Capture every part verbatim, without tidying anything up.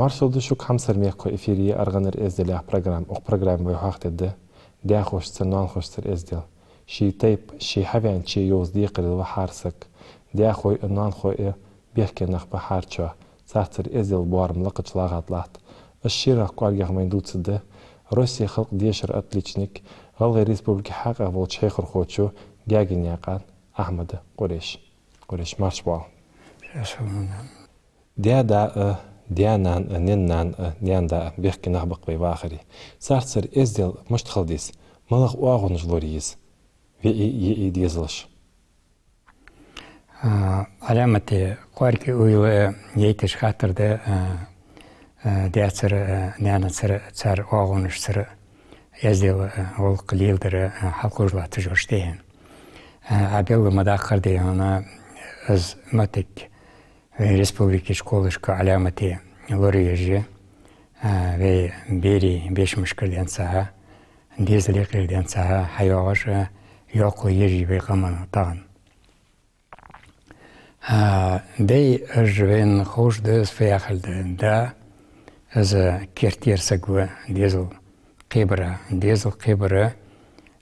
Маршал да шуга, хьамсара мехкахой. Эфире я «Аргӏанара эздел» яха программа. Укх программе вай хьоахадергда даьхошцара, ноанахошцара эздел. Ший тайпа, ший хьавенача йовза декхарийла ва хӏара саг. Даьхой а, ноанахой а бехке нах ба хӏаьрчоа. Царцара эздела боарам лакхача лагӏад латт. Из шера кӏоаргагӏа вайна дувцаргда Россе халкъа дешара отличник, ГӀалгӀай Республике хьакъехьа волча хьехархочо Гаьгенаькъан Ахьмада Къурейша. Къурейш, марша воагӏалва. Даь-да а, даь-нана а, наьна-нана а, наьна-да а бехке нах ба-кх вай вахаре. Царцара эздел мишта хила деза, малагӏа оагӏонаш лорае еза виъий, йиъий дезалаша? А, Ӏаламате кӏоарга уйла яйташ хаттар да, а, а, даьцара, а, наьнацара, цар оагӏонашцара эздела, а, гӏулакх леладара, а, хьалкхувш латташ йолаш тӏехьен. А, Ӏа белла ма даккхара, дий хьона, из моттиг вай республике школашка Ӏаламате лораеш я, а, вай берий бешамашкара денз а, дезала юкъера денз а хьайоагӏаш, а, йоккхо еш я вай къаман тахан. А, даь, уж вайна ховш да, из фу яхилга да. Да, из керттера саг ва дезал кхебара, дезал кхебара,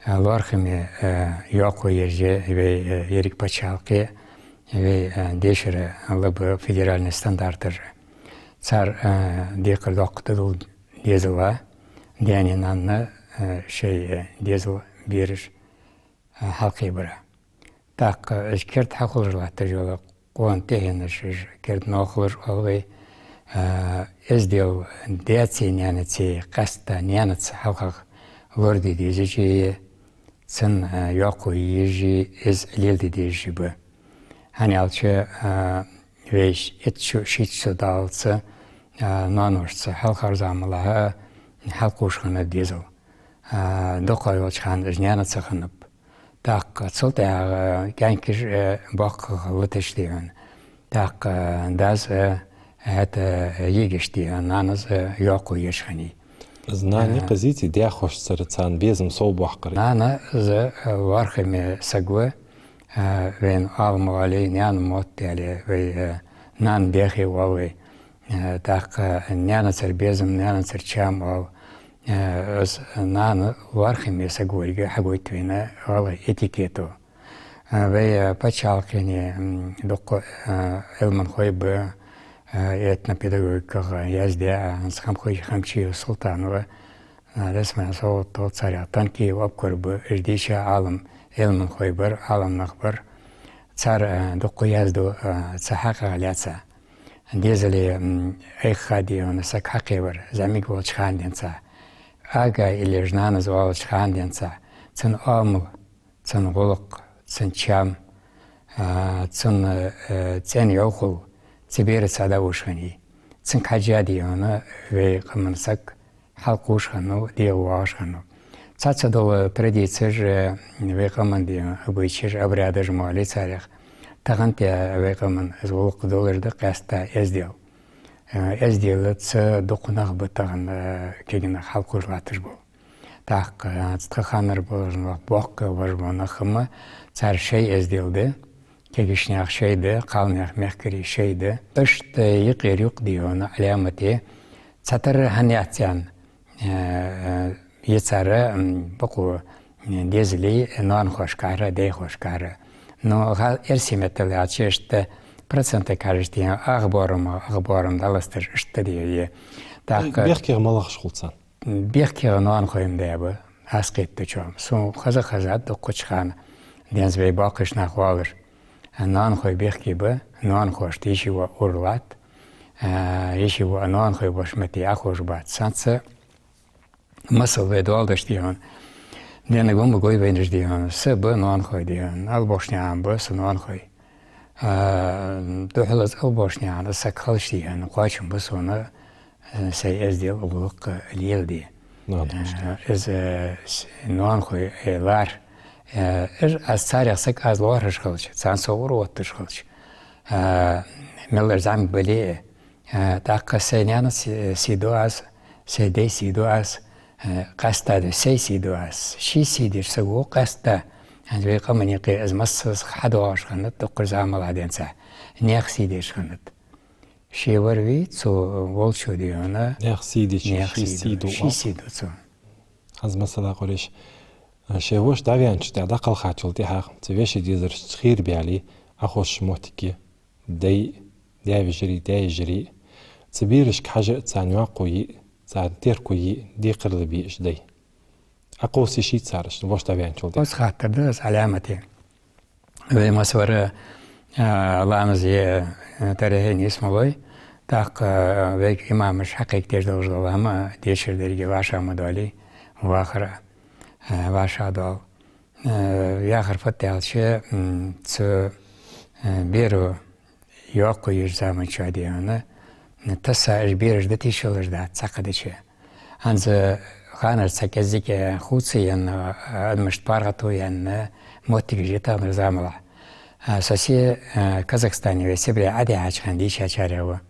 а, лоархӏаме, а, йоккхо еш я вай, а, еррига паччахьалкхе, вай, а, дешара лаба федеральни стандарташ. Цар, а, декхар доккха да дезала, даьна, наьна, а, шоай, а, дезала бераш, а, хьалкхебара. Тӏаккха уж керда хьахулаш латташ йола къона тӏехьенаш, уж керда ноахалаш оал вай, а, эздел даьцеи наьнацеи, къаьстта наьнаца хьалхагӏа лораде дезаш я, цун, а, йоккхо еш я, из леладе дезаш я ба. Хӏана аьлча, а, вай итт шу, шийтта шу даллалца, а, ноаношца хьалхарча замалахьа хьалкхувш хиннад дезал. А, дукха йолча хана уж наьнаца хиннаб. Тӏаккха цул тӏехьагӏа кӏаьнкаш, э, боккхагӏа латаш, дий хьона. Тӏаккха дас, э, хӏаьта, э, йиъигаш, дий хьона, нанас, э, йоккхо еш хиннай. Из нана, э, юкъе зийций даьхошцара царна безам совбоаккхар? Нана из, э, лоархӏаме саг ва, э, вайна Ӏалам оале, наьна мотт аьле, вай, э, нана даьхе оал вай. Э, тӏаккха наьнацара безам, наьнацара чам оал. Э, из нана лоархӏаме саг волга хьагойт вайна гӏалгӏай этикето. Э, вай, э, паччахьалкхене, м, дукха, э, Ӏилманхой ба, э, этнопедагогиках яздаь, э, хӏанз Хамхой-, Хамчиев Султан ва, э, Лесман Совгӏат ва, царех Танкиев Абукар ба, уж дийша Ӏалам, Ӏилманхой бар, Ӏалам нах бар. Цар, э, дукха язду, э, цу хьакъехьа лаьца. Дезале, м, айхха, дий хьона, саг хьакхевар, зӏамига волча хана денз а. Ага или жнаназ волча хана денз а. Цун оамал, цун гӏулакх, цун чам, а, цун, э, цӏен йовхал, цу бераца дӏаухаш хиннай. Цунга хьежжа, дий хьона, вай къаман саг хьалкхувш хиннав, дегӏавоагӏаш хиннав. Цхьацца дола традицеш, э, вай къаман, дий хьона, обычаеш, обрядаш ма оалий царех. Тахан тӏа вай къаман из гӏулакх долаш да къаьстта эздел. Э, эзделаца дукха нах ба тахан, э, кегий нах хьалкхувш латташ бола. Тӏаккха, э, тха ханара болаш бола, боккхагӏа болаш бола нах хӏама, цар шоай эздел да. Кегийча наьха шоай да, кхалнаьха, мехкарий шоай да. Иштта юкъера-юкъе, дий хьона, Ӏаламате цхьатарра хӏана яц аьнна, э, э, я цар, м, бокъо, э, дезалий ноанахошкара, даьхошкара. Но ха-, эрсий меттала аьлча, иштта процентага хьежача, дий хьона, ах боарам, ах боарам дӏаласташ иштта да ер. Тӏаккха бехкегӏа малагӏаш хул царна? Бехкегӏа ноанахой-м даь ба, аз кхетачох. Сона хеза-хезад дуккхача хана денз вай боккхийча наха оалаш. Ноанахой бехке ба, ноанахошта йиший-воӏ уралатт, а, йиший-воӏ ноанахой болча метте Ӏохувш бац. Цхьацца масал вай доаладеш, дий хьона, денна гӏумма гой вайнаш, дий хьона, са ба ноанахой, дий хьона, Албошнаькъан ба са ноанахой. А, духхьал из Албошнаькъан саг хилча, дий хьона, кхоачам ба сона, э, сай эздел, гӏулакх леладе. Ноанахошта. Э, из, э, с-, ноанахой, э, лар. Э, из аз царех саг аз лоархӏаш хилча, царна со ура отташ хилча. Э, мел из зӏамига бале а, э, тӏаккха сай наьна си-, сий ду аз, сай даь сий ду аз, э, къаьстта да сай сий ду аз. Ший сий деш саг ва къаьстта. Хӏанз вай къаман юкъе из массаза хьадоагӏаш хиннад дуккхача замалахьа денз а. Наьха сий деш хиннад. Ше вар вий цу волчо, дий хьона? Наьха сий дича, наьха ший сий сий ду, ду, ший сий ду цу. ХӀанз масала, Къурейш, шоай воша дӀаваьнначул тӀехьагӀа, дӀакхалхачул тӀехьагӀа, цу веший дезалашца хийра баьле, Ӏоховшаш моттиг я, дай, даь-вежарий, даь-йижарий, цу берашка хьажа, царна йоккхо е, царна терко е, декхарийла бе уж дай. Ӏокховсийша цар уж, воша дӀаваьнначул тӀехьагӀа. Хоза хаттар да из, Ӏаламате. Вай массавар а ламаз е, а, таравихь е нийсмалой, тӀаккха, а, вайга имамаша хьакхайкадеш долаш дола хӀама, дешар деррига вӀашагӀ ма доалий, вахар а, а, вӀашагӀ доал. А, яхар фуд аьлча, м, цу, а, беро йоккхо еш заман чу, дий хьона, тасса уж бераш да тийшалаш дац, цхьаккха дича. ХӀанз ханаш цхьа кӀеззига хувцаенна, адамашта паргӀато яьнна моттигаш я тахан замалахь. А, со се, а, Казахстане вай Сибре Ӏодихьача хана дийшачарех ва.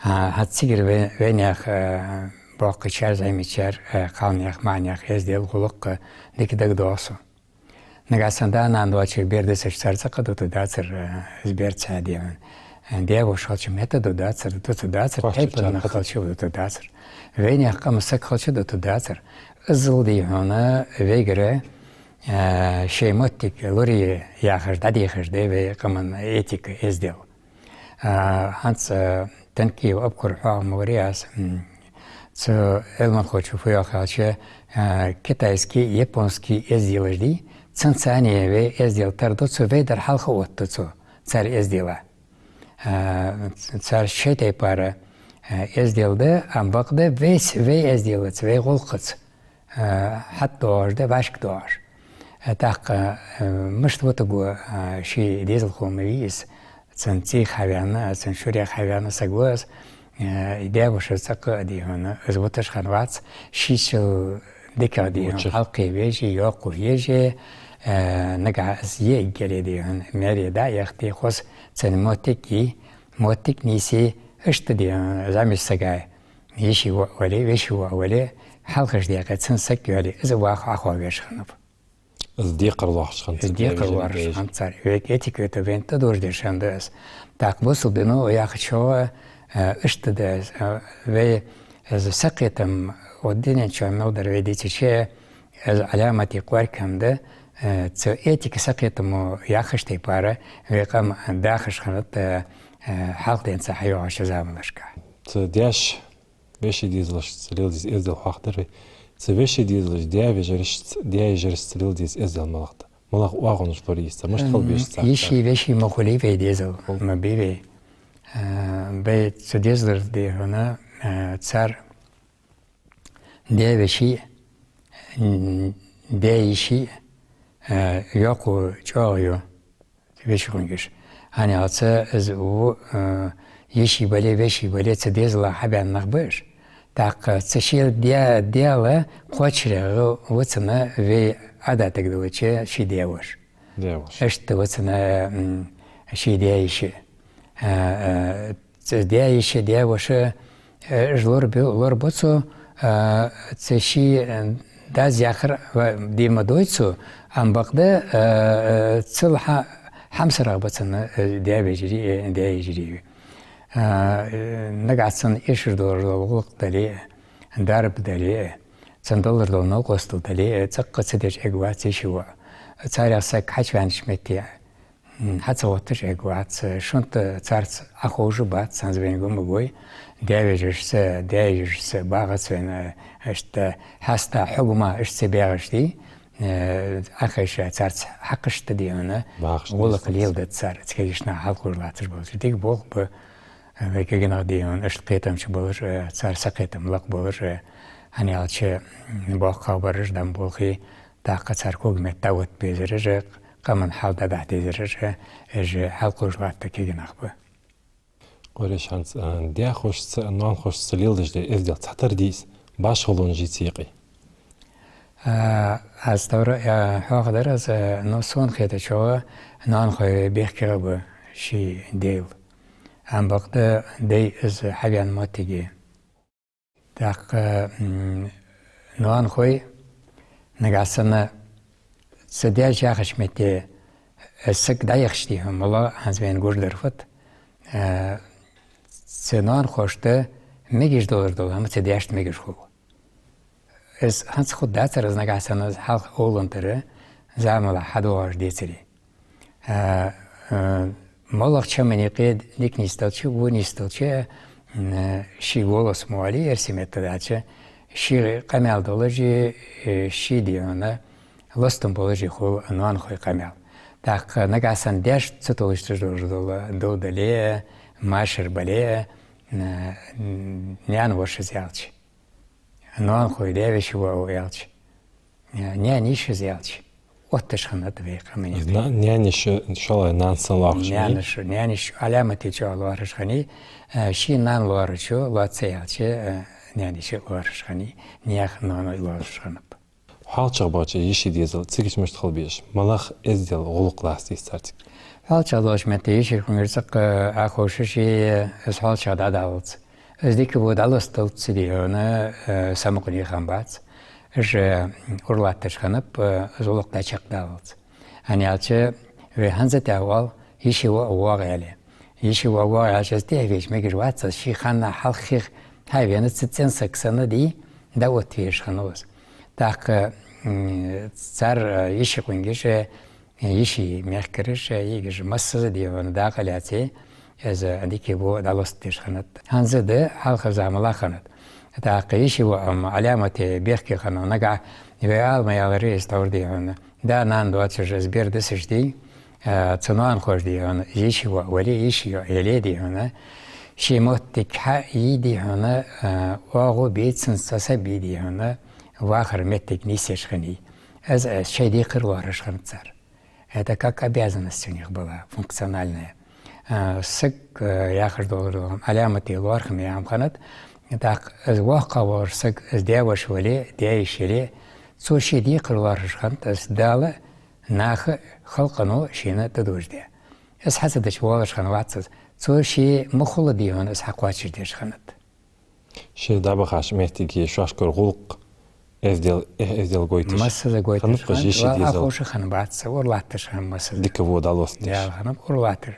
А, хӀанз цигара вай-, вайнаьха, а, боккхийчар, зӀамигачар, а, кхалнаьха, маӀанаьха эздел, гӀулакх дика дагадоагӀа сона. Нагахьа санна да-нана доацар бер дисача цар цӀаккха дутаргдацар, э, из бер цхьа, дий хьона. Э, даь-воша хилча метта дутаргдацар, дутаргдацар, тайпан нах хилча дутаргдацар. Вайнаьха къаман саг хилча дутаргдацар. Иззал, дий хьона, вайгара, э, шоай моттиг лорае яхаш, дӀадехаш да вай къаман этика, эздел. А, хӀанз, а, Танкиев Абукара хьоахаваьр аз, м, цу Ӏилманхочо фу йоах аьлча, а, китайский, японский эзделаш дий, цунца а вай эздел тара ду цо, вай дар хьалха отт цо, цар эздела. А, ц-, цар шоай тайпара, а, эздел да, ам бакъда вай с-, вай эзделаца, вай гӀулакхаца, а, хьатӀадоагӀаш да, вӀашкадоагӀаш. А, тӀаккха, а, мишта вутаргва, а, ший дезалхо ма вий из, цун цӀийх хьаваьнна, цун шурех хьаваьнна саг ва из, а, даь-воша цӀаккха а, дий хьона, из вуташ хиннавац, шийчул дикагӀа, дий хьона, хьалкхевеш а, йоккхавеш а, а, нагахьа из е эггара, дий хьона, маьре дӀа а яхийте, хоза цун моттиг е, моттиг нийсе, иштта, дий хьона, зӀамига сага, йиший воӀ вале, веший воӀ вале, хьалхашка даькъе цун саг йоалае, из ваха Ӏоховш хиннав. Из декхар лоархӀаш хиннад цар. Из декхар лоархӀаш хиннад цар. Вайга этикета вайна тӀадожадеш хиннад из. ТӀаккха бусалба дино яхачох, э, иштта да из, э, вай из сакхетам, вот дунен чу мел дар вай дийцача, из Ӏаламате кхоаргхиннад, э, цу этика, сакхетамо яхача тайпара вай къам дахаш хиннад, э, э, хьалха денз хьайоагӀача заманашка. Цу даьша веший дезалашца леладе деза эздел хьоахадир вай. Цу веший дезалаша даь-вежарашца, даь-йижарашца леладе деза эздел малагӀа да? МалагӀа оагӀонаш лорае еза цар? Мишта хила беза цар? Йиший, веший ма хулий вай дезал, ма бий вай. А, вай цу дезалаша, дий хьона, а, цар даь-веший, м, даь-йиший, а, йоккхо, чӀоагӀа ю. Веший гӀунгаш. ХӀана аьлча из ву, э, йиший бале, веший бале, цу дезала хьабаьнна нах ба уж. ТӀаккха цу ший даь-, даьла кхоачарагӀа ва цунна вай Ӏадатага далча ший даь-воша. Даь-воша. Иштта ва цунна, м, ший даь-йиша. Э, э, Цу даь-йиша, даь-воша, э, уж лорабу, лорабу цо, э, цу ший, э, дас яхар ва де ма дой цо, ам бакъда, э, э, цул хьа-, хьамсарагӀа ба цунна, э, даь-вежарий, э, даь-йижарий. Э, э, нагахьа санна эшаш долаш дола гӀулакх дале, дарба дале, цунна далар дола новкъостал дале, э, цӀаккха ца деш эгавац йиший воӀ. Царех саг хьачуваьннача метте, М, хьа ца гӀотташ эгавац, шунта царца Ӏоховш бац, цхьанза вайна гу ма гой, даь-вежарашца, даь-йижарашца багӀац вайна, иштта хьаста хьогма иштта ца бегӀаш дий, э, Ӏохайша царца хьакхашта дий хьона, багӀаш гӀулакх леладац цар, цу кагийча наха хьалкхувш латташ болча. Дика болх ба, э, вай кагий нах дий хьона, иштта кхетамча болаш, э, цар сакхетам лакха болаш, э, хӀана аьлча, м, боккхагӀбараш, дам болхий, тӀаккха цар когаметта дӀаотта безараш, къаман хьал дӀадахьа дезараш, уж хьалкхувш латта кагий нах ба. Къурейш, хӀанз, а, даь-хошца, ноаной-хошца леладеш да эздел цхьатарра дий из, башхалонаш йий цу юкъе? А, аз товра, а, хьоахадар аз, а, ну, сона хетачох, ноанахой бехке ба ший даьла. Ам бакъда дай из хьавена моттиге. ТӀаккха, м, ноанахой, нагахьа санна цу даьша яхача метте, э, саг дӀаяхача дий хьона, моллагӀа хӀанз вайна гуш дар фуд, э, цу ноанахошта мегаш долаш дола хӀама цу даьшта мегаш хул. Из хӀанз хургдацар из нагахьа санна, из хьалха овлантара замалахь хьадоагӀаш децаре. А, а, моллагӀча хӀаман юкъе дика нийсделча, во нийсделча, м, ший голос мо аьле, эрсий меттала аьлча, ший къамаьл долаш а, э, ший, дий хьона, лостам болаш а хул ноанахой къамаьл. ТӀаккха нагахьа санна даьшта ца толаш долаш дола дов дале а, машар бале а, м, наьна-воша из аьлча, ноанахой даь-веший воӀо аьлча, наьна-йиша из аьлча, отташ хиннад вай къаманна. Из на-, наьна-йиша шоллагӀа нана санна лоархӀаш хиннай? Наьна-йиша, наьна-йиша Ӏаламате чӀоагӀа лоархӀаш хиннай, а, ший нана лоархӀачо лоацца аьлча, а, наьна-йиша лоархӀаш хиннай, наьха ноаной лоархӀаш хиннаб. ХьоалчагӀа бахача йиший дезал цига мишта хила беза, малагӀа эздел, гӀулакх лаца деза цар цига? ХьоалчагӀа долча метте йиший къонгаш цӀаккха Ӏоховшаш а, из хьоалчагӀа дӀадаллалца, из дика-во дӀалосталца, дий хьона, э, самукъане хиннабац. Уж, э, ура латташ хиннаб, э, из гӀулакх дӀачакхдаллалца. ХӀана аьлча, вай хӀанз а тӀехьа оал, йиший воӀ воагӀа аьле. Йиший воӀ воагӀа аьлча, из тӀехьавеча мегаш вац из, ший ханнахьа хьалххе хьавена цу цӀен саг санна, дий, дӀаоттавеш хиннав из. ТӀаккха, м, цар, э, йиший къонгаш, э, йиший мехкараш, э, йиӀигаш массаза, дий хьона, дакъа лаьце, из дика-во дӀалостадеш хиннад. ХӀанз а да, хьалхарча замалахь а хиннад. ТӀаккха йиший воӀ-м Ӏаламате бехке хиннав, нагахьа вай ала ма аьларий из товр, дий хьона. Да-нана доацаш из бер дисаш дий, а, цу ноанахоша, дий хьона, йиший воӀ вале, йиший йоӀ яле, дий хьона, ший моттиг хьайий, дий хьона, а, оагӀув бий цунца, са бий, дий хьона, вахара моттиг нийсъеш хиннай. Из, а, шоай декхар лоархӀаш хиннад цар. Это как обязанность у них была, функциональная. А, саг, а, яхаш долаш дола хӀама Ӏаламате лоархӀаме хӀама хиннад. ТӀаккха из воккхагӀа волаш саг, из даь-воша вале, даь-йиша яле, цо ший декхар лоархӀаш хиннад, из Дала, наха, халкъо шийна тӀадужадаь. Из хьа ца дича воалаш хиннавац из. Цо ше ма хулла, дий хьона, из хьакхоачашдеш хиннад. Ше дӀабахача моттиге шоашкара гӀулакх, эздел, эхь-эздел гойташ. Массаза гойташ хиннаб уж йиший дезал. Ӏоховша хиннабац, ура латташ хиннаб массаза. Дика-во дӀалостадеш. Ял хиннаб ура латташ.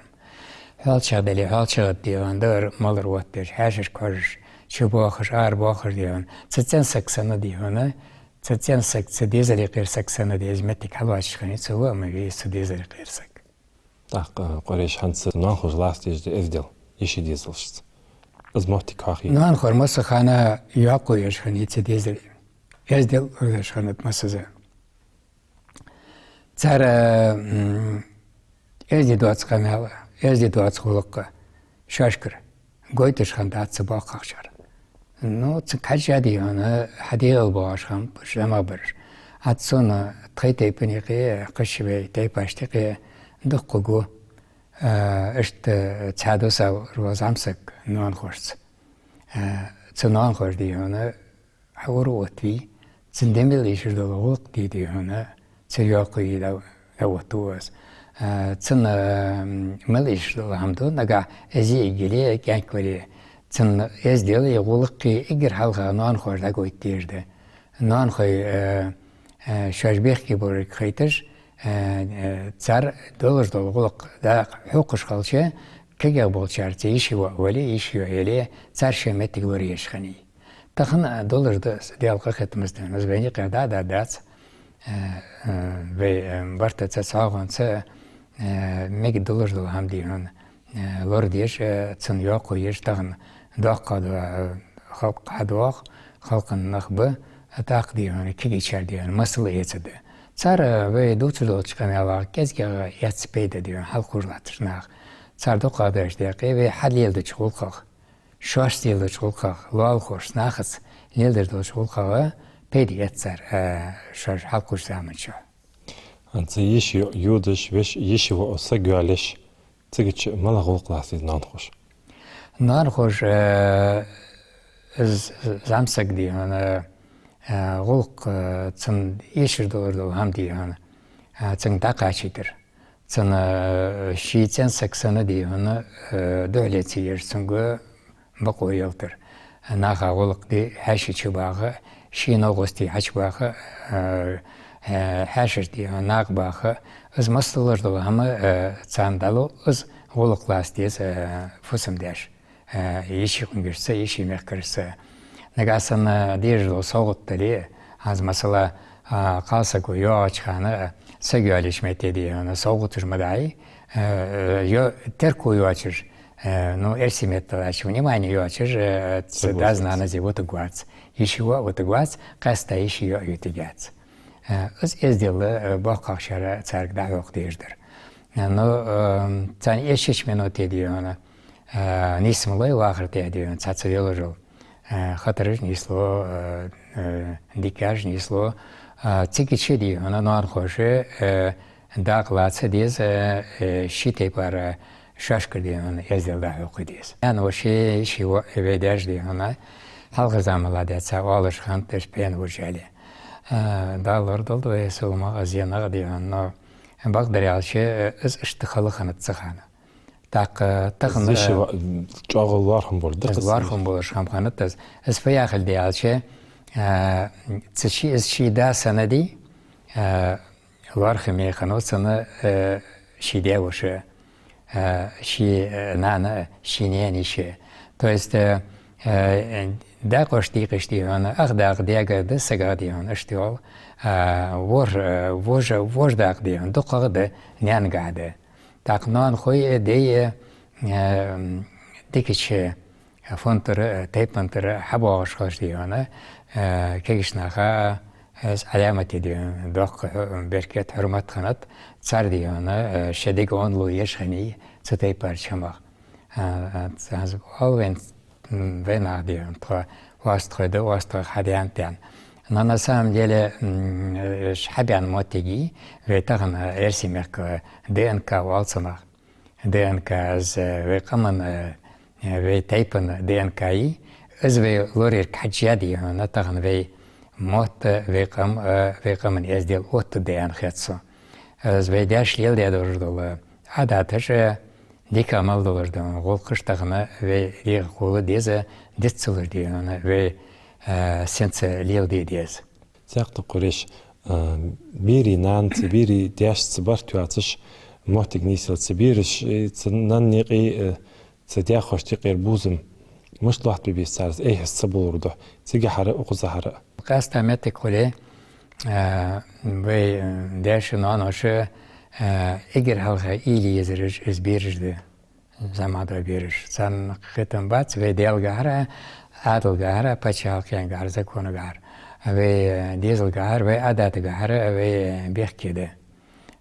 ХьоалчагӀа дале, хьоалчагӀа, дий хьона, дар-малар оттадеш, хьаьшашка хьожаш, чубоахаш, арабоахаш, дий хьона. Цу цӀен саг санна, дий хьона, цу цӀен саг, цу дезала юкъера саг санна, дий, из моттиг хьалоацаш хиннай, цу воӀа ма вий из, цу дезала юкъера саг. ТӀаккха, Къурейш, хӀанз ноанахоша лаца дезаш да эздел йиший дезалашца? Из моттиг хьахий? Ноанахой массахана йоккхо еш хиннай цу дезала, эздел лорадеш хиннад массаза. Цар, м, эздий доаца къамаьл, эздий доаца гӀулакх шоашкара гойташ хиннадац цу боккхагӀчар. Ну, цу кхаьча, дий хьона, хьадегӀал боагӀаш хиннаб уж, зӀамагӀбараш. ХӀаьта цунна тхоай тайпан юкъе, кхыча вай тайпашта юкъе дукха гу, а, иштта цхьа дусар ва зӀамсаг ноанахошца. А, цу ноанахоша, дий хьона, хьаура оттавий, цун де мел эшаш дола гӀулакх дий, дий хьона, цу йоккхаи дӀа-, дӀаоттаву из. А, цун, а, мел эшаш дола хӀама да, нагахьа из йиӀиг яле, кӀаьнк вале, цун эздели гӀулакхи эггара хьалха ноанахоша дӀагойта дезаш да. Ноанахой, а, а, шоаш бехке болга хайташ, а, а, цар долаш дола гӀулакх дӀа-, хьокхаш хилча, кагий болчарца, йиший воӀ вале, йиший йоӀ яле, цар шоай моттиг лораеш хиннай. Тахан долаш да, Даьла къахетамца, из вайна юкъера дӀа а даргдац, э, э, вай, э, барта ца цхьоагӀонца, э, мегаргдолаш дола хӀама, дий хьона, э, лорадеш, э, цунна йоккхо еш тахан доккха да, э, халкъ хьадоагӀа, халкъа нах ба, а тӀаккха, дий хьона, кагийчар, дий хьона, масал эцаргда. Цар, э, вай дувцаш долча къамаьлах кӀезигагӀа эц пайда, дий хьона, хьалкхувш латташ нах. Цар дукхагӀдараш декъе вай хьалеладеча гӀулакхах, шоашца леладеча гӀулакхах, лоалахошца, нахаца леладеш долча гӀулакхах пайда эц цар, а, шоаш хьалкхувш заман чухь. ХӀанз йиший йоӀ йодаш, веший йиший воӀ саг йоалаеш, цигача малагӀа гӀулакх лаца деза ноанахоша? Ноанахоша, а, з-, з-, зӀамсаг, дий хьона, а, гӀулакх, а, цунна эшаш долаш дола хӀама, дий хьона, а, цунга дӀакхачийтар. Цунна, э, ший цӀен саг санна, дий хьона, э, духьале ца еш, цунга бокъо ялар. Наха гӀулакх де хьаьший чубаха, ший новкъостий хьачубаха, э, э, хьаьшашта, дий хьона, накъабаха. Из массадолаш дола хӀама, э, царна дӀалу, из гӀулакх лаца деза, э, фусам-даьша. Э, йиший къонгашца, йиший мехкарашца. Нагахь санна дезаш дола совгӀат дале, хӀанз, масала, а, кхалсаго йоагӀача хана, а, саг йоалаеча метте, дий хьона, совгӀаташ ма дий, э, йо-, терко йоацаш, э, ну, эрсий меттала аьлча, внимание йоацаш, э, цу дас-нанас вутаргвац. Йишийна а вутаргвац, къаьстта йишийна а ютаргьяц. Э, из эздел, э, боккхагӀчар царга дӀахьокха дезаш дар. Э, ну, э, царна эшача минуте, дий хьона, э, нийсма лой вахар тӀа, дий хьона, цхьацца йолаш йола, э, хатараш нийслу, э, э, дикаш нийслу, э, цига чу, дий хьона, ноанахоша, э, дакъа лаца деза, э, ший тайпара шоашкара, дий хьона, эздел дӀахьокха деза. Наьна-воша, йишийна вай даьша, дий хьона, хьалхарча заман ладаьца оалаш хиннад уж пен вужале. Э, Дала лорадолда вай, сийлахь-магӀа, зенах, дий хьона, но бакъдар аьлча, э, из иштта хала хиннад цу хана. ТӀаккха тахан, из йиший, э, ва-, чӀоагӀа лоархӀам болаш да, из лоархӀам болаш хӀама хиннад из. Из фу яхилга да аьлча, э, цу ший, из ший да санна, дий, э, лоархӀаме хиннав цунна, э, ший даь-воша, э, ший, э, нана, ший наьна йиша. То есть, э, э, дакъош дийкъаш, дий хьона, ах дакъа дега да сага, дий хьона, иштта йола, э, вож-, э, вож-, вож дакъа, дий хьона, дукхагӀа да наьнагахьа да. ТӀаккха ноанахой а, даьй а, э, дикача фонтара, э, тайпан тӀара хьабоагӀаш хилча, дий хьона, э, кагийча наха, э, из Ӏаламате, дий хьона, доккха хьу-, беркат, хьурмат хиннад, цар, дий хьона, э, шоай дега онлу еш хиннай цу тайпарча хӀамах. Э, э, ц-, хӀанз оал вайна, м, вайнаха, дий хьона, тхо оастагӀой да, оастагӀой хьадаьннад аьнна. Но на самом деле, м, э, уж хьабаьнна моттигаш, вай тахан, э, эрсий мехка ДНК оал цунах. ДНК, из, э, вай къаман, э, вай тайпан ДНК я, из вай лораяр хьаьжжа, дий хьона, тахан вай мотт, вай къам, э, вай къаман эздел оттадаь хет сона. Из вай даьша леладаь долаш дола Ӏадаташ, э, дика мел долаш дола гӀулакхаш тахан вай дегӀа хила деза, дицлуш, дий хьона, вай, э, синца леладе деза. Цхьаькха, Къурейш, а, берий нанаца, берий даьшца барт йоацаш моттиг нийсъелча, бераш, э, цу наьна юкъе, э, цу даьхошта юкъера бувзам мишта лоаттабе беза цар, эхьас ца болар духьа, цигахьара, укхазахьара? Къаьстта моттиг хуле, а, вай, э, даьша, ноаноша, э, эггара хьалха уйла е езараш из бераш да. ЗӀамига дола бераш. Царна кхетам бац вай Даьлагахьара, Ӏаьдалагахьара, паччахьалкхенгахьара, законагахьара. Вай, э, дезалгахьара, вай Ӏадатагахьара, вай, э, бехке да.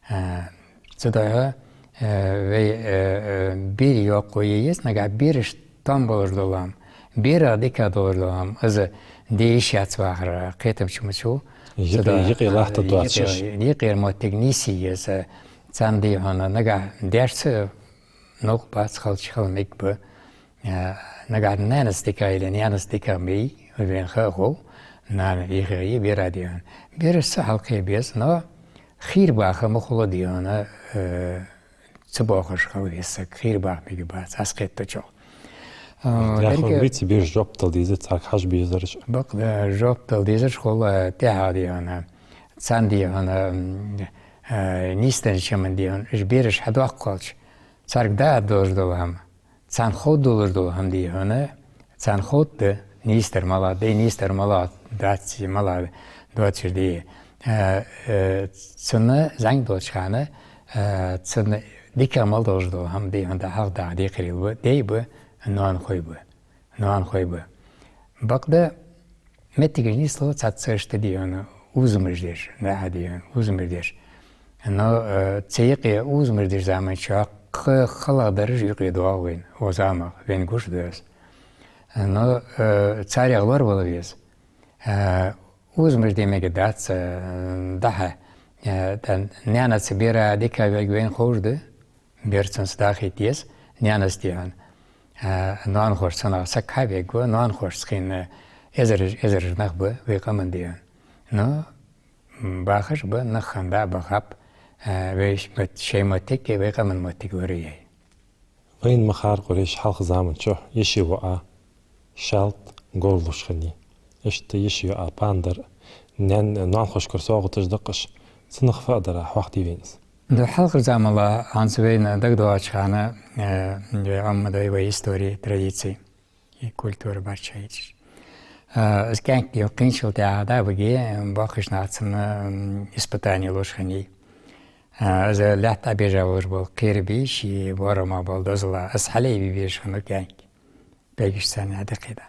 Э, цудухьа, э, вай, э, э, берий йоккхо е еза, нагахь бераш там болаш дола хӀама, берах дика долаш дола хӀама, из де йиш яц вахара кхетам чу ма ца хул. Юкъе, цудухьа, юкъе латта доацаш, юкъе, юкъера моттиг нийсъе еза. Царна, дий хьона, нагахь даьшца новкъа бац, халча хила мегаргба. Э, нагахь наьнаца дика яле, наьнаца дика ма йий, вайна ха а хов, нана йихе я, бера, дий хьона. Берашца хьалкхе беза, но хийра баха ма хулла, дий хьона, э, ца бохаш хила веза саг, хийра баха мегаргбац, аз кхетачох. Э, деррига хьалбийца бераш жоп дала деза, царга хьажа безараш. Бакъда, жоп дала дезараш хул, э, тӀехьа, дий хьона. Царна, дий хьона, м, э, нийсденнача хӀаман, дий хьона, уж бераш хьадоаккхалча, царга даа долаш дола хӀама, царна ховргдолаш дола хӀама, дий хьона, царна ховргда, нийсдар малагӀа да, нийсдар малагӀа дац, малагӀа доацаш да. Э, э, цунна зӀамига долча хана, э, цунна дика мел долаш дола хӀама, дий хьона, дӀахьалхадаха декхарийла ба, даьй ба, ноанахой ба. Ноанахой ба. Бакъда, моттигаш нийслу цхьацца иштта, дий хьона, узамаш деш, наха, дий хьона, узамаш деш. Но, э, цу юкъе узамаш деш заман чухь кхы халагӀдараш юкъе доагӀа вайна, укх замах, вайна гуш да из. Но, э, царех лоравала веза. Э, узамаш де мегаргдац, э, дӀахо, э, тӀа наьнаца бера дика верг вайна ховш да. Бер цунца дахийта деза, наьнаца, дий хьона. Э, ноанахошца цунах саг хьавергва, ноанахошца хинна эзараш, эзараш нах ба вай къаман, дий хьона. Но, м, бахаш ба, нах хинна дӀа а бахаб, э, вай ш-, мот-, шоай моттиг, вай къаман моттиг лораяьй. Вайна ма харра, Къурейш, хьалха заман чухь йиший воӀа шаьлта говралуш хиннай. Иштта йиший йоӀа пандар, наьн-, ноанахошкара совгӀаташ даккхаш, цунах фу а дар, хьоахадий вайна из? Ду хьалхарча заман хана, хӀанз вайна дагадоагӀача хана, э, вай Ӏомадаь вай истори, традици, и культура барча хьаийцаш. Э, из кӀаьнк кхийначул тӀехьагӀа да а баге, боккхийча наха цунна, м, испытани луш хиннай. Э, из лаьтта Ӏобежа волаш бола кхерабий, ший боарама бола дозала, из хьалъайбе безаш хиннав кӀаьнк. Бегаш санна дӀакхийда.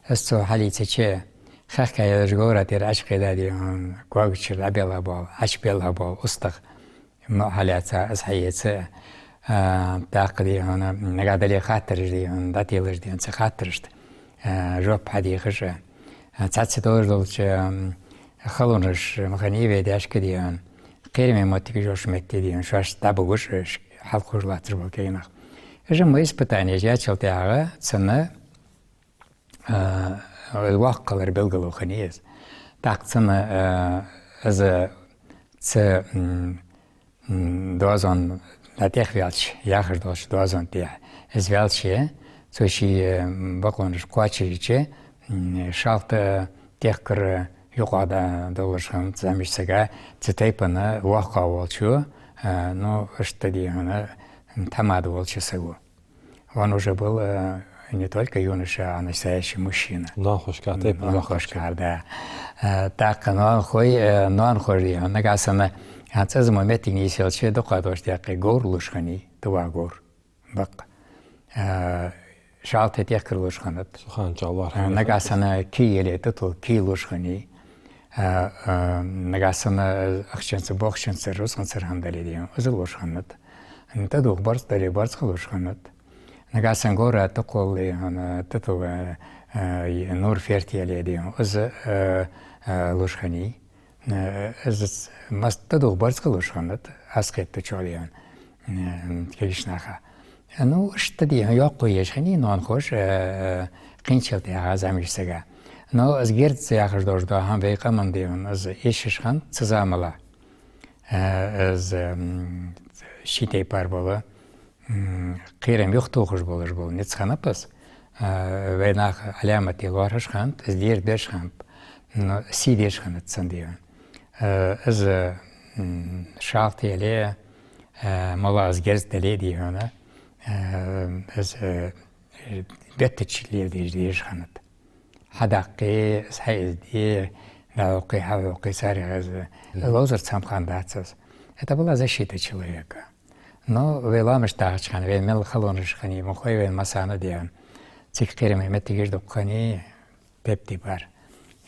Из цо хьалийцача, хехка йолаш говра тӀера Ӏочукхийда, дий хьона, когачара дӀабелла бола, Ӏочубелла бола устагӀа, мо хьалаьца, из хьаэца, а, тӀаккха, дий хьона, нагахь дале хаттараш, дий хьона, дӀателаш, дий хьона, цу хаттарашта, а, жоп хьадехаш, а, цхьацца долаш долча, м, халонаш ма хиннай вай даьшка, дий хьона, кхераме моттигаш йолча метте, дий хьона, шоашта дӀабугаш, ш-, хьалкхувш латташ бола кагий нах. Уж мо испытанеш яьчул тӀехьагӀа цунна, а, воккха хилар белгало хиннай из. ТӀаккха цунна, а, из цу, м, м, доазон тӀехваьлча, яхаш долча доазон тӀехьа из ваьлча, цо ший, м, бокъонаш кхоачашйича, м, шалта тӀехкар юкъе да долаш хиннад зӀамига сага, цу тайпан воккхагӀа волчо, а, ну, иштта, дий хьона, тхьамада волча саго. Он уже был, э, не только юноша, а настоящий мужчина. Ноанахошкахьа тайпан воккхагӀчо. Ноанахошкахьара, да. Э, тӀаккха ноанахой, э, ноанахой, дий хьона, нагахь санна, хӀанз из мо моттиг нийсъелча, дукхагӀа долча даькъе говр луш хиннай, тӀаваха говр. Бакъ. Э, шалта тӀехкар луш хиннад. Цу хана чӀоагӀа лоархӀ хиннад. Э, нагахь санна кий яле, тӀатилла кий луш хиннай. А, а, нагахь санна, э, ахчанца, бохчанца, рузкъанца хӀама дале, дий хьона, из луш хиннад. ТӀадувха барзкъа дале, барзкъа луш хиннад. Нагахь санна говра тӀакхоллале, дий хьона, тӀатилла, э, э, нур ферта яле, дий хьона, из, э, э, луш хиннай. Э, из мас-, тӀадувха барзкъа луш хиннад, аз кхетачох, дий хьона, э, кагийча наха. Ну, иштта, дий хьона, йоккхагӀа еш хиннай ноанахоша, э, э, кхийначул тӀехьагӀа зӀамига сага. Но из герз яхаш долаш дола хӀама вай къаман, дий хьона, из эшаш хиннад цу заман. Э, из, м, ший тайпара бола, м, кхерам юхатохаш болаш бола низ хиннаб из. Э, вай наха Ӏаламате лоархӀаш хиннад, из дера деш хиннаб, но сий деш хиннад цунна, дий хьона. Э, из, м, шалта яле, э, моллагӀа из герз дале, дий хьона, э, из, э, беттача леладеш дезаш хиннад. Хьадаккхе, из хьаэзде, дӀахьокхе, хьахьокхе, царех из, из ловзарца хӀама хиннадац из. Это была защита человека. Но вай лоамашта дахача хана, вайна мел халонаш хиннай, ма хой вайна массанена, дий хьона. Цига кхераме моттигаш дукха хиннай, тайп-тайпара,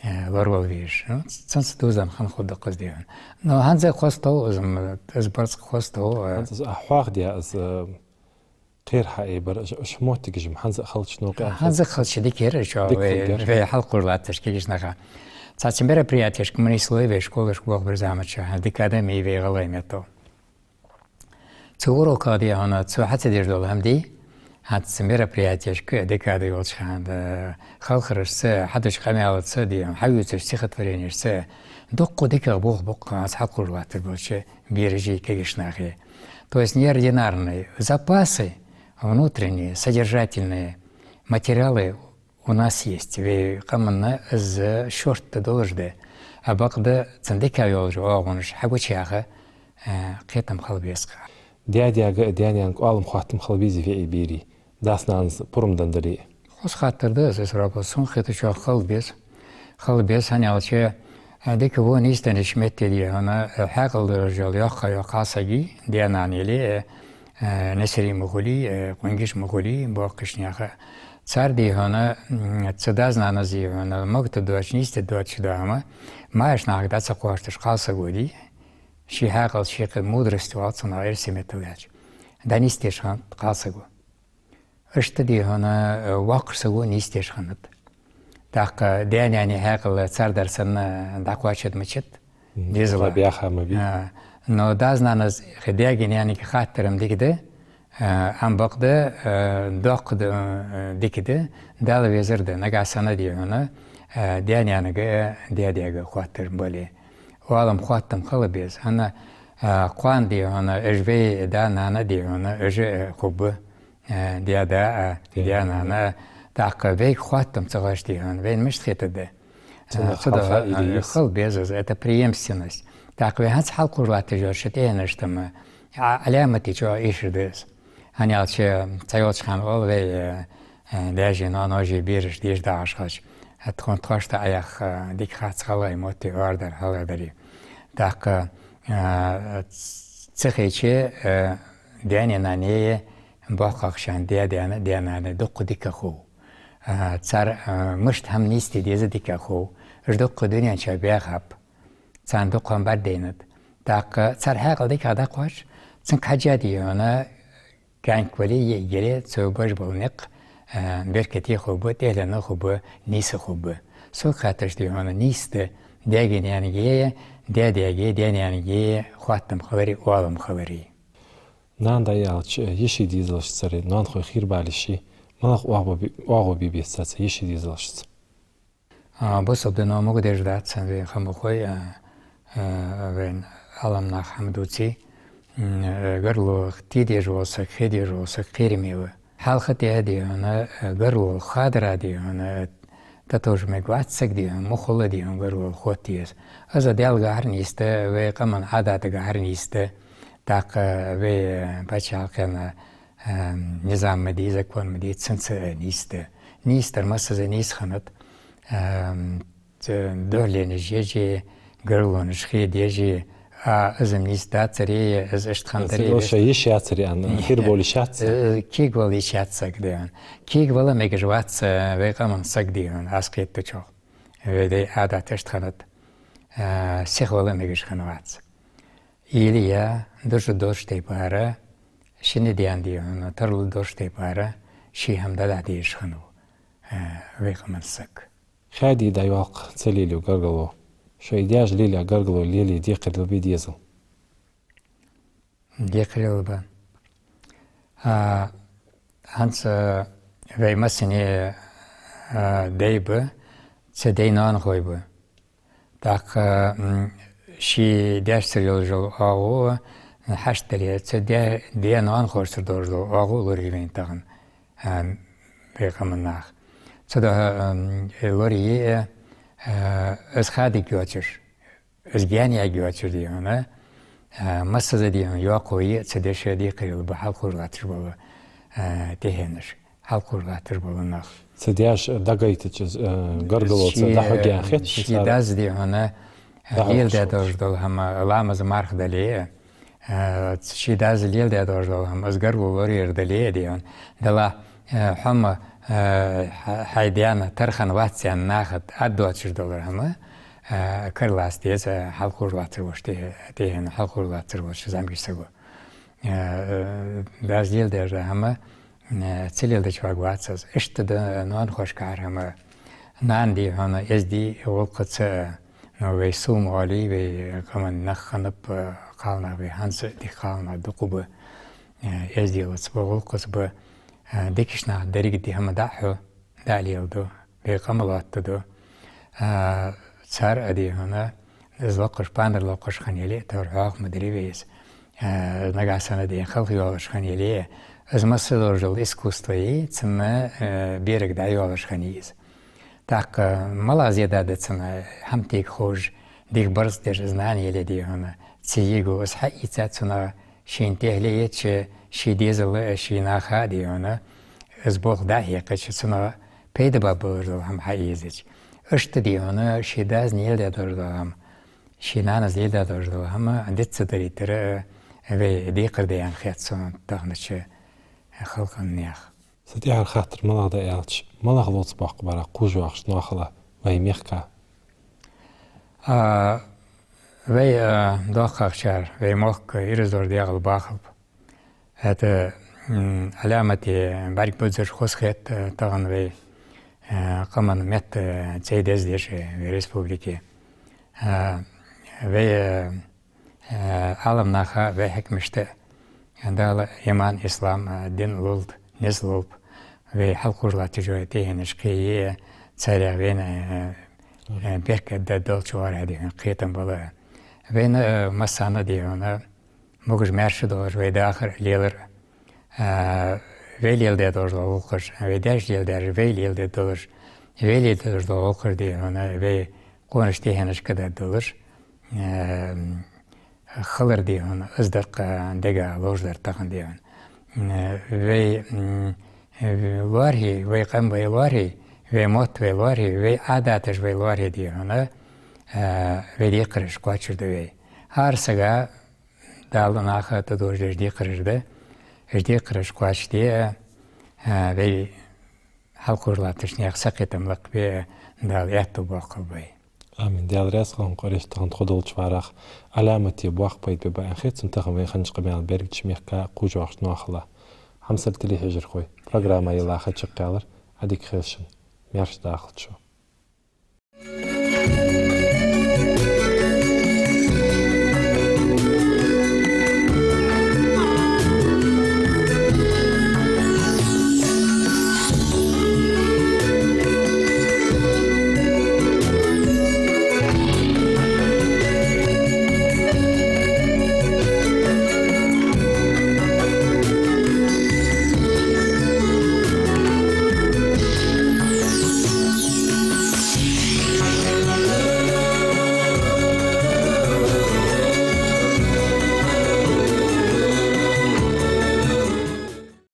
э, лоравала везаш. Ну, цунца дувзаденна хинна хургда-кх из, дий хьона. Но хӀанз а хоза тов из, м, из барзкъа хоза тов, э. ХӀанз а хьоахадаь из, э, кхера хьаайбар, уж, уж моттигаш-м хӀанз а хилча, ну, кхы а хилча. ХӀанз а хилча дика яр уж, дика вай, хургьяр. Вай хьалкхувш латташ кагийча наха. Цхьацца мероприятешка ма нийслой вай, школашка болх беш заман чухь, дика адам я вай гӀалгӀай меттала. Цу уроках, дий хьона, цо хьа ца деш дола хӀама дий, хӀанз цу мероприятешка, декада йолча хана, да, халхарашца, хьадеча къамаьлаца, дий хьона, хьаювцаш стихотворенешца, дукха дикагӀа бух ба-кх хӀанз хьалкхувш латташ болча бераши кагийча нахи. То есть неординарные запасы, внутренние, содержательные материалы у нас есть. Вай къаманна из шортта долаш да. А бакъда цун дика йолаш оагӀонаш хьагучаяха, э, кхетам хила беза-кх. Даь-даьга а, даь-наьнага а оалам-хоаттам хила безий вай берий? Дас-нанас пурам денна дале а. Хоза хаттар да из, из вопрос. Сона хетачох хила беза. Хила беза, хӀана аьлча, э, дика во нийсденнача метте, дий хьона, э, хьаькъал долаш йола йоккха-йоккха хьал саг я, даь-нана яле, э, э, Насри ма хулий, э, Къунгиш ма хулий, боккхийча наьха. Цар, дий хьона, м, цу дас-нанас, дий хьона, могаш доацаш, нийса доацаш дола хӀама маӀача нахага дӀа ца кхоачийташ кхалсаг вий, ший хьаькъал, ший кхы мудрость оал цунах эрсий меттала аьлча, дӀанийсдеш хиннад кхалсаго. Иштта, дий хьона, воккхача саго нийсдеш хиннад. ТӀаккха даь-наьна хьаькъал цар дар санна дӀакхоачаргдацар, дезала. Баьха ма бий. А, но дас-нанас даьгеи наьнагеи хаттар-м дика да, а, ам бакъда, а, доккха да, а, дика да, Дала везар да, нагахь санна, дий хьона, а, даь-наьнага, даь-даьга хоаттар бале. Оалам-хоаттам хила беза. ХӀана, а, кхоана, дий хьона, уж вай да-нана, дий хьона, уж, а, хургба, а, даь-да, а, даь-нана. ТӀаккха вайга хоаттам ца ховш, дий хьона, вайна мишта хетаргда? Цунах, а, цудухьа, хала хаа а, идея. Хила беза из, это преемственность. ТӀаккха вай хӀанз хьалкхувш латташ йола ши тӀехьенаш тӀа-м Ӏа-, Ӏаламате чӀоагӀа эшар да из. ХӀана аьлча, цхьайолча хана оал вай, э, э, даьшеи ноаношеи бераш деша дагӀаш хилча, э, тхона тхоашта Ӏояха, э, дика хац, хала а мотт, оардар хьалха дари. ТӀаккха, э, ц-, ца хайча, э, даьнеи нанеи боккхагӀчарна даь-даьна, даь-нана дукха дика хов. Э, цар, э, мишта хӀама нийсде деза дика хов. Уж дукха дунен чу баьхаб. Царна дукха хӀама бӀаргадайнад. ТӀаккха цар хьаькъал дикагӀа дӀакхоач, цунга хьежжа, дий хьона, гаьнквале, йиӀигале, цо беш бола никъ, э, беркате хургба, тӀехьленна хургба, нийса хургба. Сога хаьттача, дий хьона, нийса да даьгеи наьнагеи, даь-даьгеи даь-наьнагеи хоаттам хилари, оалам хилари. Нана-да аьлча, йиший дезалашцара ноанахой хийра бале ший, малагӀа оагӀув бе-, оагӀув бе беза цар йиший дезалашца? А, бусалба дино могадеш дац, цхьан вай хӀама хой, а, а, вайна Ӏаламнаха хӀама дувций, м, э, гаргало тӀадежа вола саг, хьадежа вола саг кхераме ва. Хьалха тӀа, дий хьона, э, гаргало хадара, дий хьона, тӀатовжа мегаш вац саг, дий хьона, мухула, дий хьона, гаргало хотта еза. Из Даьлагахьара нийса да, вай къаман Ӏадатагахьара нийса да, тӀаккха вай, э, паччахьалкхен, э, низам ма дий, закон ма дий, цунца, э, нийса да. Нийсдар массаза нийса хиннад. Ам, ц-, духьаленаш еш, гаргалонаш хедеш, а, из-м нийса дацаре, из иштта хиннадаре, из иштта. Йиш яцаре, аьнна, хир болаш яц. Э, кегавала йиш яц саг, дий хьона. Кегавала мегаш вац, э, вай къаман саг, дий хьона, аз кхетачох. Вай даьй Ӏадат иштта хиннад. Э, сихвала мегаш хиннавац. Или я, дужа долча тайпара, шийна даьнна, дий хьона, тарлу долча тайпара, ший хӀама дӀадахьа дезаш хиннав, э, вай къаман саг. Хаьдий дӀайоаккх ца лелаю гаргало. Шоай даьша лелаяь гаргало лелае декхарийла бий дезал? Декхарийла ба. А, хӀанз, а, вай массане, а, дай ба, цу даьй ноанахой ба. ТӀаккха, м, ший даьшцара йолаш йола оагӀув хьашт дале, цу даь-, даь-ноанахошцара долаш дола оагӀув лорае вайна тахан, а, вай къаман наха. Цудухьа, м, лорае, а, из хадига йоацаш, из гаьна яга йоацаш, дий хьона, а, массаза, дий хьона, йоакхо я цу дешаца декхарийла ба хьалкхувш латташ бола, а, тӀехьенаш, хьалкхувш латташ бола нах. Цу даьша дӀагойтача, э, гаргалонца дӀахьоргья хет ший цар? Ший дас, дий хьона, э, леладаь долаш дола хӀама, ламаз, марха дале, э, ший дас леладаь долаш дола хӀама, из гаргало лораяр дале, дий хьона, Далла, э, хьо-м, э, хьа-, хьай даьна тара хиннавац аьнна наха тӀа доацаш дола хӀама, э, кара лаца деза хьалкхувш латташ волча тӀе-, тӀехьенна, хьалкхувш латташ волча зӀамигача саго. Э, э, дас леладаь дола хӀама, э, ца леладеча варгвац из. Иштта да ноанахошкахьара хӀама. Нана, дий хьона, эздий гӀулакхаца, ну, вай сов ма оалий, вай къаман нах хиннаб, э, кхалнах, вай хӀанз дика кхалнах дукха ба, э, эздий гӀулакхаца ба, э, дикача наха деррига ди хӀама дӀахьу, дӀалеладу, вай къам лоаттаду. Э, цар а, дий хьона, из локхаш, пандар локхаш хинна яле, товр хьоаха ма дирий вай из. Э, нагахьа санна ден халха йоалаш хинна яле, из масса долаш дола искусство я, цунна, э, берага дӀайоалаш хиннай из. ТӀаккха малагӀа зе да цунна, хӀама тега ховш, дика барзкъа деш из нана яле, дий хьона, цу йиӀиго из хьаийца цунах, шийна тӀехьле еча, ший дезала, ший наха, дий хьона, из болх дӀахьекхача, цунах пайда ба болаш дола хӀама хьаийцача. Иштта, дий хьона, ший дас леладаь долаш дола хӀама, ший нанас леладаь долаш дола хӀама диццадаритара вай декхар да аьнна хет сона тахнача халкъа наьха. Са тӀехьара хаттар малагӀа да аьлча, малагӀа лоаца боккха бара кхувш вахаш ноахала вай мехка? А, вай, а, доккхагӀчар, вай мохк ираз дора дегӀал бахалба. ХӀаьта, м, Ӏаламате бӀарг бузаш хоза хет, а, тахан вай, а, къаман метта, а, цӀай дездеш, а, вай республике. А, вай, а, э, Ӏаламнаха, вай хьакимашта Дала иман, ислам, э, дин лулда, низ лулба. Вай хьалкхувш латташ йола тӀехьенаш кхее, царех вайна, э, э, беркат да долча вара, дий хьона, кхетам бала. Вайна, э, массанена, дий хьона, могаш-маьрша долаш вай дахар, лелар, э, вай леладаь долаш дола гӀулакхаш, вай даьша леладаьр, вай леладаь долаш, вай леладаь долаш дола гӀулакхаш, дий хьона, вай къонача тӀехьенашка дар долаш, э, хилар дий хьона, из да-кх дега ловш дар тахан дий хьона. Э, вай, м, э, лоархӀе, вай къам, вай лоархӀе, вай мотт, вай лоархӀе, вай Ӏадаташ, вай лоархӀе дий хьона, э, вай декхараш кхоачашду вай. ХӀара сага Дала наха тӀадожадеш декхараш да, уж декхараш кхоачашде, э, вай хьалкхувш латтача наьха сакхетам лакхбе, Дала аьттув боаккхалба вай. Амин. Даьла раьза хилва хьона, Къурейш, тахан тхо долча варах Ӏаламате боккха пайда бе баьннаб хет сона тахан вай хиннача къамаьла берригача мехка кхувш вахача ноахала. Хьамсара телехьежархой, программа йилла ха чакхъяьлар, Ӏадика хийла шун, маьрша дахалда шо.